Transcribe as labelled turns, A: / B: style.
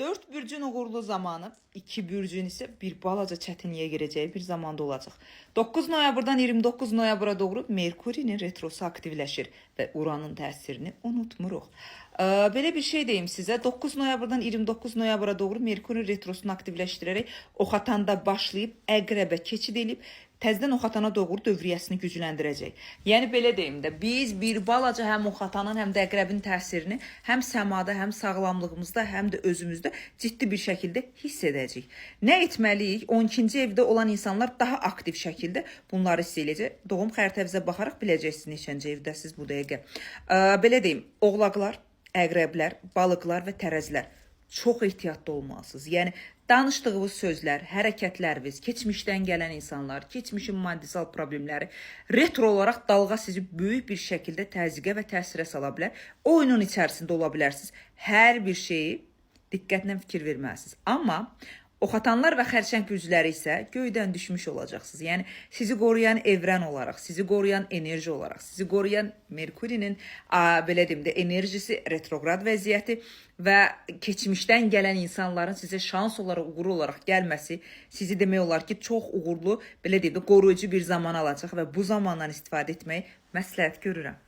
A: 4 bürcün uğurlu zamanı, 2 bürcün isə bir balaca çətinliyə girəcəyi bir zamanda olacaq. 9 noyabrdan 29 noyabra doğru Merkurinin retrosu aktivləşir və Uranın təsirini unutmuruq. Belə bir şey deyim sizə, 9 noyabrdan 29 noyabra doğru Merkurin retrosunu aktivləşdirərək Oxatanda başlayıb Əqrəbə keçid eləyib təzədən Oxatana doğru dövriyyəsini gücləndirəcək. Yəni belə deyim də, biz bir balaca həm Oxatanın, həm də Əqrəbin təsirini həm səmada, həm sağlamlığımızda, həm də özümüzdə ciddi bir şəkildə hiss edəcəyik. Nə etməliyik? 12-ci evdə olan insanlar daha aktiv şəkildə bunları hiss eləyəcək. Doğum xəritənizə baxaraq biləcəksiniz neçənci evdəsiz bu dəqiqə. Belə deyim, oğlaqlar, əqrəblər, balıqlar və tərəzilər çox ehtiyatlı olmalısınız. Yəni danışdığınız sözlər, hərəkətləriniz, keçmişdən gələn insanlar, keçmişin maddisal problemləri retro olaraq dalğa sizi böyük bir şəkildə təzyiqə və təsirə sala bilər. Oyunun içərisində ola bilərsiniz. Hər bir şeyi diqqətlə fikir verməlisiniz. Amma Oxatanlar və xərçəng bürcləri isə göydən düşmüş olacaqsınız. Yəni sizi qoruyan evren olaraq, sizi qoruyan enerji olaraq, sizi qoruyan Merkurinin belə deyim də enerjisi, retrograd vəziyyəti və keçmişdən gələn insanların sizə şans olaraq, uğur olaraq gəlməsi sizi demək olar ki, çox uğurlu, belə deyim də qoruyucu bir zaman alacaq və bu zamandan istifadə etməyi məsləhət görürəm.